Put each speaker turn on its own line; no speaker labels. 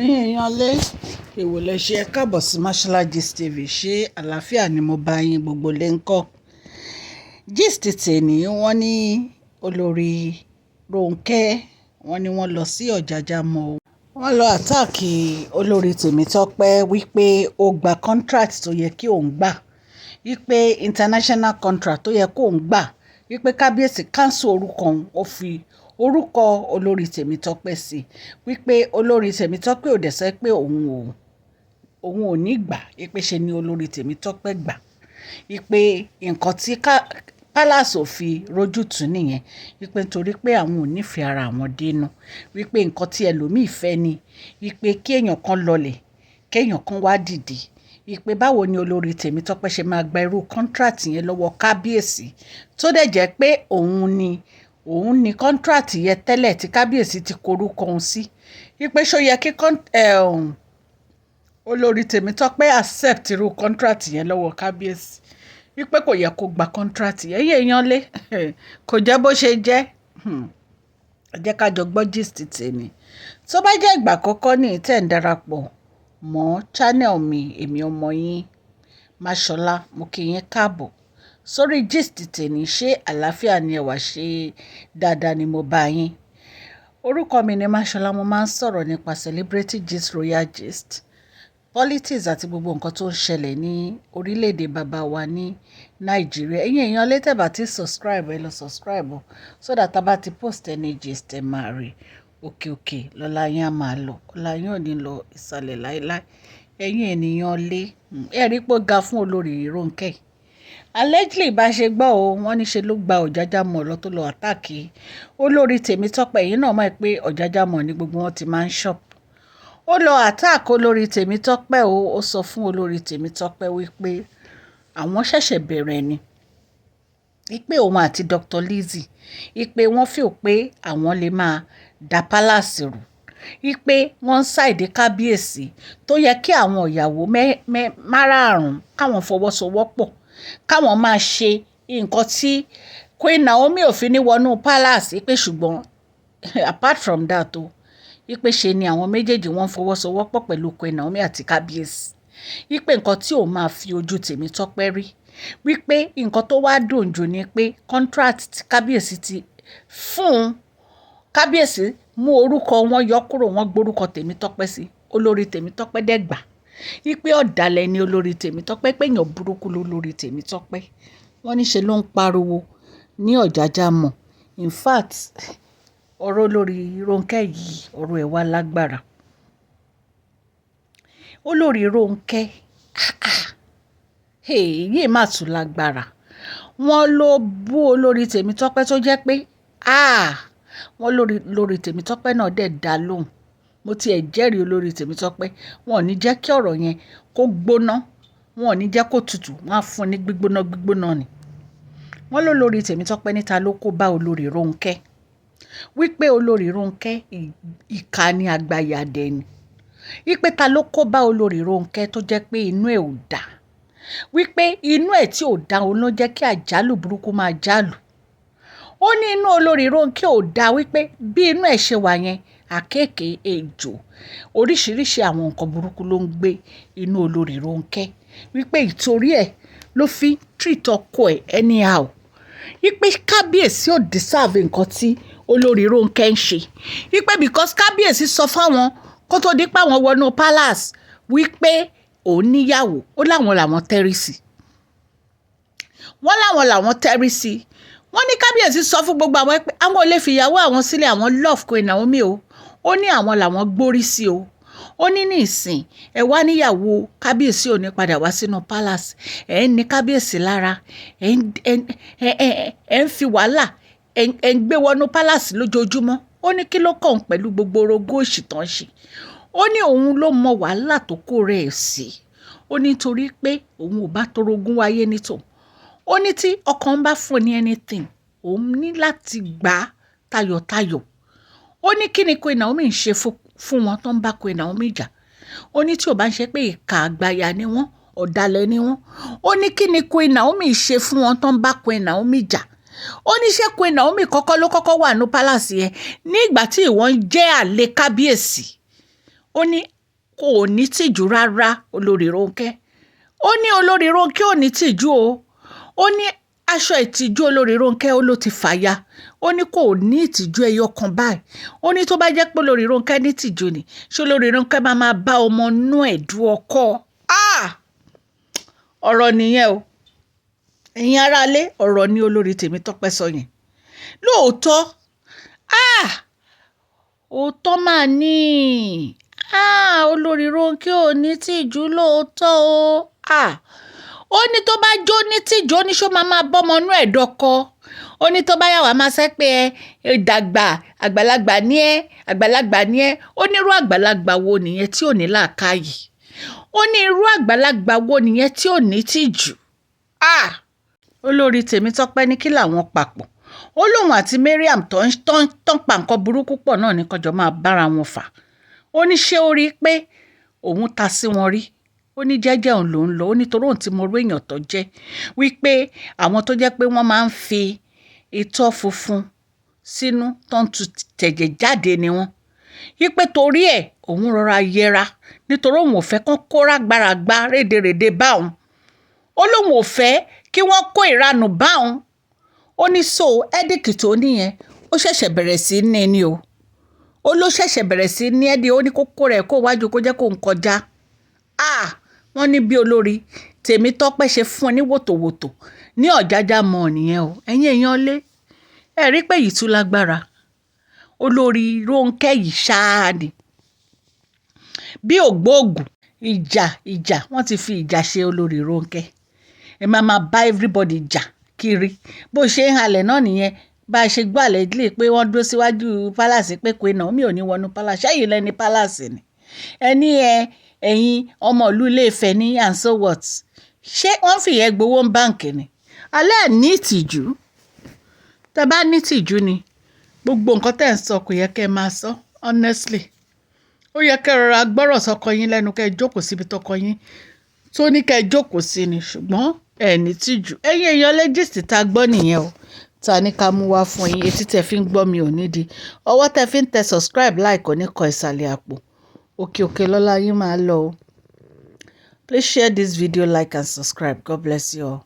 Ẹ̀yin èèyàn lé, èwo lẹ ṣe? Ẹ káàbọ̀ sí Mashola Gist TV. Ṣé àlàáfíà ni mo bá yín, gbogbo lè ń kọ́? Gist tèní, wọ́n ní olórí Ronke, wọ́n ní wọ́n lọ sí Ọ̀jájá Mall. Wọ́n lọ attack olórí Tèmítọ́pẹ́ wípé ó gba contract tó yẹ kí òun gbà, wípé international contract tó yẹ kó òun gbà, wípé kábíyèsí cancel orúkọ òun, ó fi orúkọ olórí Tèmítọ́pẹ́ sí, wípé olórí Tèmítọ́pẹ́ ò dẹ̀ sọ pé òun ò ní gbà, wípé ṣe ni olórí Tèmítọ́pẹ́ gbà, wípé nǹkan tí palace ò fi rójútùú nìyẹn, wípé nítorí pé àwọn ò nífẹ̀ẹ́ ara àwọn dénú, wípé nǹkan tí ẹlòmíì fẹ́ ni wípé kí èèyàn kan lọlẹ̀, kí èèyàn kan wá dìde, wípé báwo ni olórí Tèmítọ́pẹ́ ṣe máa gba irú contract yẹn lọ́wọ́ kábíyèsí, tó dẹ̀ jẹ́ pé òun ni contract yẹn tẹ́lẹ̀ tí kábíyèsí ti korúkọ òun sí, wípé ṣó yẹ kí olórí Tèmítọ́pẹ́ accept irú contract yẹn lọ́wọ́ kábíyèsí, wípé kò yẹ kó gba contract yẹn. Ẹ̀yin èèyàn lé, kò jẹ́ bó ṣe jẹ́. Ẹ jẹ́ ká jọ gbọ́ gist tèmi. Tó bá jẹ́ ìgbà àkọ́kọ́ ní tẹ́ ń darapọ̀ mọ́ channel mi, èmi ọmọ yín Mashola, mo kí yín káàbọ̀ sórí gist tèmi. Ṣé àlàáfíà ni ẹ wà? Ṣé dáadáa ni mo bá yín? Orúkọ mi ni Mashola. Mo máa ń sọ̀rọ̀ nípa celebrity gist, royal gist, politics àti gbogbo nǹkan tó ń ṣẹlẹ̀ ní orílẹ̀-èdè bàbá wa ní Nàìjíríà. Ẹ̀yin èèyàn lé, tẹ́ bá ti subscribe, ẹ lọ subscribe o, so that tá bá ti post any gist, ẹ máa rí. Òkè òkè lọ́la yín á máa lọ. Ọlá yín ò ní lọ ìsàlẹ̀ láíláí. Ẹ̀yin ènìyàn lé, ẹ rí pé ó ga fún olórí Ronke. Allegedly, bá ṣe gbọ́ o, wọ́n ní ṣe ló gba Ọ̀jájá Mall lọ, tó lọ attack olórí Tèmítọ́pẹ́. Yìí náà mọ̀ pé Ọ̀jájá Mall ní gbogbo wọn ti máa ń shop. Ó lọ attack olórí Tèmítọ́pẹ́ o. Ó sọ fún olórí Tèmítọ́pẹ́ wípé àwọn ṣẹ̀ṣẹ̀ bẹ̀rẹ̀ ni, wípé òun àti Dr. Lizzie, wípé wọ́n feel pé àwọn lè máa da palace rú, wípé wọ́n ń side kábíyèsí, tó yẹ kí àwọn ìyàwó márààrún káwọn fọwọ́sowọ́pọ̀, káwọn máa ṣe nǹkan tí Queen Naomi ò fi ní wọnú palace, pé ṣùgbọ́n apart from that o, wípé ṣe ni àwọn méjèèjì wọ́n fọwọ́sowọ́pọ̀ pẹ̀lú Queen Naomi àti kábíyèsí, wípé nǹkan tí òun máa fi ojú Tèmítọ́pẹ́ rí, wípé nǹkan tó wá dùn jù ni pé contract tí kábíyèsí ti fún, kábíyèsí mú orúkọ wọn yọ kúrò, wọ́n gbórúkọ Tèmítọ́pẹ́ sí. Olórí Tèmítọ́pẹ́ dẹ̀ gbà, wípé ọ̀dàlẹ̀ ni olórí Tèmítọ́pẹ́, pé èèyàn burúkú lolórí Tèmítọ́pẹ́. Wọ́n ní ṣe ló ń pariwo ní Ọ̀jájá Mall. In fact, ọ̀rọ̀ olórí Rónkẹ́ yìí, ọ̀rọ̀ ẹ̀ wá lágbára. Olórí Rónkẹ́, èyí má tún lágbára. Wọ́n ló bú olórí Tèmítọ́pẹ́ tó jẹ́ pé, ah, wọ́n lórí Tèmítọ́pẹ́ náà dẹ̀ dá lóhùn. Mo tiẹ̀ jẹ́rìí olórí Tèmítọ́pẹ́. Wọn ò ní jẹ́ kí ọ̀rọ̀ yẹn kó gbóná, wọn ò ní jẹ́ kó tutù, wọ́n á fún un ní gbígbóná gbígbóná ni. Wọ́n ló lórí Tèmítọ́pẹ́ níta ló kó bá olórí Rónkẹ́, wípé olórí Rónkẹ́, ìkà ni, àgbàyàdẹ̀ ni, wípé ta ló kó bá olórí Rónkẹ́ tó jẹ́ pé inú ẹ̀ ò dá, wípé inú ẹ̀ tí ò dá òun ló jẹ́ kí àjálù burúkú máa jálù. Ó ní inú olórí Rónkẹ́ ò dá, wípé bí inú ẹ̀ ṣe wà yẹn, àkéékèé, ejò, oríṣiríṣi àwọn nǹkan burúkú ló ń gbé inú olórí Rónkẹ́, wípé ìtorí ẹ̀ ló fi treat ọkọ ẹ̀ anyhow, wípé kábíyèsí ò deserve nǹkan tí olórí Rónkẹ́ ń ṣe, wípé because kábíyèsí sọ fáwọn kó tó di pé àwọn wọnú palace wípé òun níyàwó. Ó láwọn làwọn tẹ́rí sí, wọ́n láwọn làwọn tẹ́rí sí. Wọ́n ní kábíyèsí sọ fún gbogbo àwọn pé àwọn ò lè fi ìyàwó àwọn sílẹ̀, àwọn love Queen Naomi o. Ó ní àwọn làwọn gbórí sí o. Ó ní ní ìsìn ẹ wá níyàwó kábíyèsí ò ní padà wá sínú palace, ẹ ń ní kábíyèsí lára, ẹ ń fi wàhálà, ẹ ń gbé wọnú palace lójoojúmọ́. Ó ní kí ló kàn pẹ̀lú gbogbo orogún òṣì tán ṣe? Ó ní òun ló mọ wàhálà tó kó rẹ̀ sí. Ó ní torí pé òun ò bá torogún wáyé ní tòun. Ó ní tí ọkàn bá fún ní anything, òun ní láti gbà á tayọ̀tayọ̀. Ó ní kí ni Queen Naomi ń ṣe fún wọn tó ń bá Queen Naomi jà? Ó ní tí ò bá ń ṣe pé ìkà àgbàyà ni wọ́n, ọ̀dàlẹ̀ ni wọ́n. Ó ní kí ni Queen Naomi ṣe fún wọn tó ń bá Queen Naomi jà? Ó ní ṣé Queen Naomi kọ́kọ́ ló kọ́kọ́ wà ní palace yẹn ní ìgbà tí ìwọ ń jẹ́ àlè kábíyèsí? Ó ní kò ní tìjú rárá, olórí Rónkẹ́. Ó ní olórí Rónkẹ́ ò ní tìjú o. Ó ní aṣọ ìtìjú olórí Rónkẹ́ ó ló ti fàya. Ó ní kò ní ìtìjú ẹyọ kan báyìí. Ó ní tó bá jẹ́ pé olórí Rónkẹ́ ní ìtìjú ni, ṣé olórí Rónkẹ́ máa máa bá ọmọ inú ẹ̀ du ọkọ? Ah! Ọ̀rọ̀ nìyẹn o. Ẹ̀yin aráalé, ọ̀rọ̀ ni olórí Tèmítọ́pẹ́ sọ yẹn. Lóòótọ́, ah! Òótọ́ máa ní. Ah! Olórí Rónkẹ́ ò ní tìjú lóòótọ́ o. Ah! Ó ní tó bá jó ní tìjú, ó ní ṣó máa máa bá ọmọ inú ẹ̀ dọ́kọ. Ó ní tó bá yà wá máa sẹ́ pé ẹ dàgbà, àgbàlagbà ní ẹ́, àgbàlagbà ní ẹ́. Ó ní irú àgbàlagbà wo nìyẹn tí ò ní làákàyè? Ó ní irú àgbàlagbà wo nìyẹn tí ò ní tìjú? Ah! Olórí Tèmítọ́pẹ́ ní kí làwọn papọ̀. Ó lóun àti Mariam tó ń pa nǹkan burúkú pọ̀ náà ní kọjọ máa bára wọn fà. Ó ní ṣé ó rí i pé òun ta sí wọn rí? Ó ní jẹ́jẹ́ òun lòún lọ. Ó ní torí òun ti mọ irú èèyàn tó jẹ́, wípé àwọn tó jẹ́ pé wọ́n máa ń fi itọ́ funfun sínú tó ń tu tẹ̀jẹ̀ jáde ni wọ́n. Wípé torí ẹ̀ òun rọra yẹra, nítorí òun ò fẹ́ kó kó rágbáragbá rédèrèdè bá òun. Ó lóun ò fẹ́ kí wọ́n kó ìranù bá òun. Ó ní so headache tó níyẹn, ó ṣẹ̀ṣẹ̀ bẹ̀rẹ̀ sí ní ni o. Ó ló ṣẹ̀ṣẹ̀ bẹ̀rẹ̀ sí ní headache. Ó ní kó kó rẹ̀ kó wájú kó jẹ́ kó ń kọjá. Ah! Wọ́n ní bí olórí Tèmítọ́pẹ́ ṣe fún un ní wòtòwòtò ní ọ̀jájá mọ́ nìyẹn o. Ẹ̀yin èèyàn lé, ẹ rí pé èyí tún lágbára. Olórí Rónkẹ́ yìí ṣáá ni. Bí ògbóògùn, ìjà ìjà, wọ́n ti fi ìjà ṣe olórí Rónkẹ́. Ẹ máa máa bá everybody jà kiri. Bó ṣe ń halẹ̀ náà nìyẹn. Bá ṣe gbọ́ allegedly pé wọ́n dúró síwájú palace pé Queen Naomi ò ní wọnú palace. Ṣé ẹ̀yin lẹni palace ni? Ẹni ẹ, ẹ̀yin ọmọ ìlú Ilé-Ifẹ̀ ní and so what? Ṣé wọ́n fìyẹn gbowó ń báǹkì ni? Alẹ́ ẹ̀ ní ìtìjú. Tẹ bá ní ìtìjú ni, gbogbo nǹkan tẹ́ ẹ̀ ń sọ kò yẹ kí ẹ máa sọ, honestly. Ó yẹ kí ẹ rọra gbọ́rọ̀ sọ́kọ yín lẹ́nu, kí ẹ jókòó síbi tọkọ yín tó ní kí ẹ jókòó sí ni, ṣùgbọ́n ẹ ní ìtìjú. Ẹ̀yin èèyàn lé, gist tá gbọ́ nìyẹn o. Ta ní ká mú wá fún yín. Etí tẹ fi ń gbọ́ mi ò ní di. Ọwọ́ tẹ fi ń tẹ subscribe, like kò ní kọ ìsàlẹ̀ àpò. Òkè òkè lọ́lá yín máa lọ o. Please share this video, like and subscribe. God bless you all.